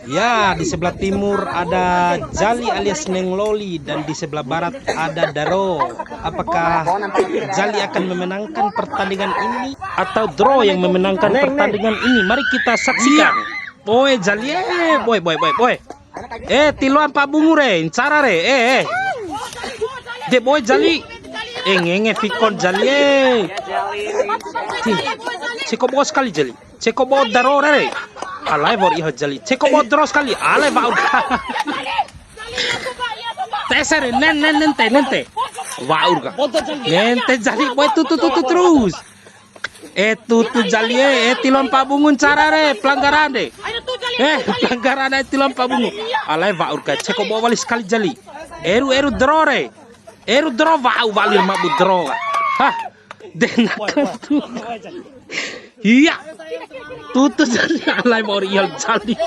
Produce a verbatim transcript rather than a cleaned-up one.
Ya, di sebelah timur ada Jali alias Neng Loli dan di sebelah barat ada Daro. Apakah Jali akan memenangkan pertandingan ini atau Dro yang memenangkan pertandingan ini? Mari kita saksikan. Boe Jali, eh, boe, boe, boe, boe. Eh, tiloa mpa bungu re, ncara re, eh, eh. De boe Jali. Eh, ngenge fikon Jali, eh. Ti, ceko bo sakali Jali. Ceko bo Daro re. Alai wa'ur iha Jali. Ceko bo Daro sakali. Alai wa'ur. Tese re, nen, nen, nente, nente. Wa'ur ka. Nente Jali, boe tutu, tutu terus. Eh, tutu Jali, eh, eh, tiloa mpa bungu ncara re, pelanggaran de. Eh, pelanggaran, eh, tiloa mpa bungu. Alai wa'ur ka, ceko bo wali sakali Jali. Eru, eru Daro re. Eru Daro, wa'u wali ma bu Daro ka. Hah. Dena tutu. Iya. Tutu Jali, alai wa'ur iha Jali.